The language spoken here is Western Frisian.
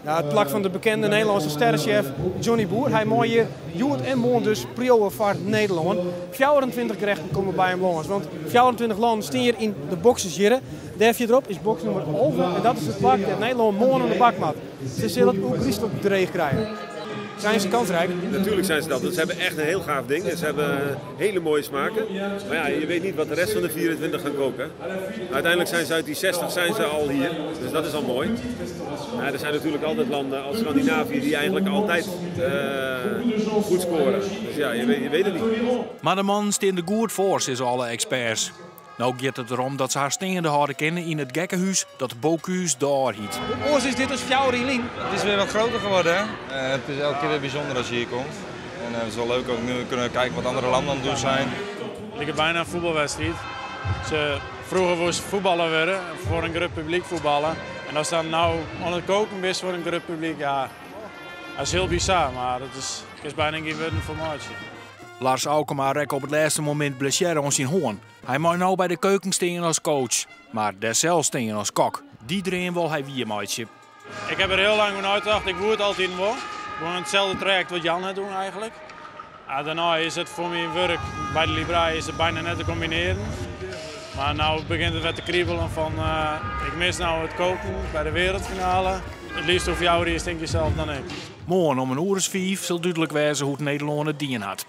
Ja, it plak fan de bekende Nederlânske sterresjef Jonny Boer. Hy mei hjir hjoed en moarn dus priuwe foar Nederlân. 24 gerechten komme by him lâns, want 24 lannen stean hjir yn de boxes hjirre. Dêr fierderop is box nûmer 11 en dat is it plak dêr't Nederlân moarn oan de bak moat. Se sille it ôfgryslik dreech krije. Zijn ze kansrijk? Natuurlijk zijn ze dat. Want ze hebben echt een heel gaaf ding. En ze hebben hele mooie smaken. Maar ja, je weet niet wat de rest van de 24 gaan koken. Uiteindelijk zijn ze uit die 60 zijn ze al hier. Dus dat is al mooi. Maar er zijn natuurlijk altijd landen als Scandinavië die eigenlijk altijd goed scoren. Dus ja, je weet het niet. Mar de mannen steane der goed foar, sizze alle eksperts. No giet it derom dat se har steande hâlde kinne yn it gekkehûs dat Bocuse d'Or hjit. Hoe is dit as fjouwer jier lyn? Het is weer wat groter geworden. Hè? Het is elke keer weer bijzonder als je hier komt. En het is wel leuk ook nu kunnen kijken wat andere landen aan het doen zijn. Het lijkt bijna een voetbalwedstrijd. Ze, vroeger moest voetballen worden, foar in grut publyk fuotbalje. En as dan no oan it koken bist foar in grut publyk, ja, dat is hiel bizar, mar dat is byna gjin wurden foar meitsje. Lars Aukema rekke op it lêste momint blessearre oan syn hoarn. Hy mei no by de keuken stean as coach, mar dêr sels stean as kok. Dy dream wol hy wiermeitsje. Ik ha der hiel lang oer neitocht, ik woe it altyd wol. Gewoan itselde trajekt wat Jan hat dien eigentlik. Ja, dêrnei is it foar myn wurk by de Librije is it byna net te kombinearjen. Mar no begjint it wer te kribeljen fan ik mis no it koken by de wereldfinale. It leafst oer 4 jier tink je sels dan ek. Moarn om in oere as 5 sil dúdlik wêze hoe't Nederlân it dien hat.